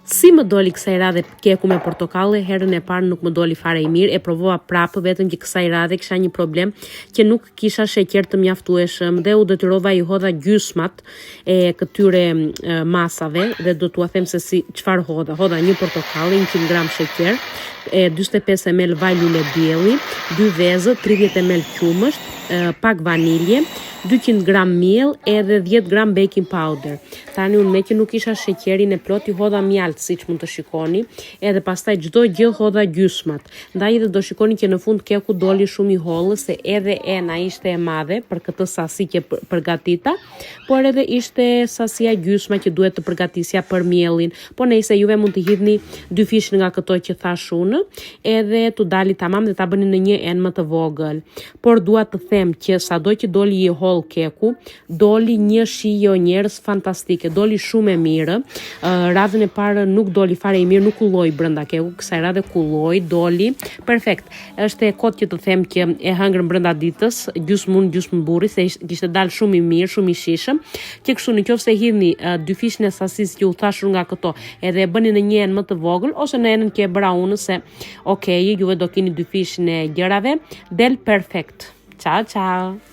Si më doli kësaj radhe keku me portokalle, herën e parë nuk më doli fare i mirë, e provova prapë, vetëm që kësaj radhe kisha një problem që nuk kisha sheqer të mjaftueshëm dhe u detyrova i hodha gjysmat e këtyre masave dhe do t'ua them se si çfarë hodha. Hodha një portokalle, 100 gram sheqer, e 45 ml vaj lule dielli, 2 vezë, 30 ml qumësht, pak vanilje, 200 gram miell edhe 10 gram baking powder. Tani unë me që nuk isha sheqerin e plot i hodha mjalt siç mund të shikoni, edhe pastaj çdo gjë hodha gjysmat. Ndaj edhe do shikoni që në fund keku doli shumë i hollë se edhe ena ishte e madhe për këtë sasi që përgatita, por edhe ishte sasia gjysma që duhet të përgatisja për miellin. Po nejse juve mund të hidhni dy fish nga këto që thash unë, edhe t'u dali tamam dhe ta bëni në një enë më të vogël. Por dua të them që sado që doli i holl keku, doli një shije o njerëz fantastike, doli shumë e mirë. Radhën e parë nuk doli fare i mirë, nuk kulloi brenda keku, kësaj radhe kulloi, doli perfekt. Është e kot që të them që e hëngrëm brenda ditës, gjysmë unë, gjysmë burri, se kishte dalë shumë i mirë, shumë i shijshëm. Që kështu në qoftë se hidhni dyfishin e sasisë që u thashur nga këto, edhe e bëni në një enë më të vogël ose në enën që e bëra unë se ok, juve do keni dyfishin e gjërave, del perfekt. Ciao ciao.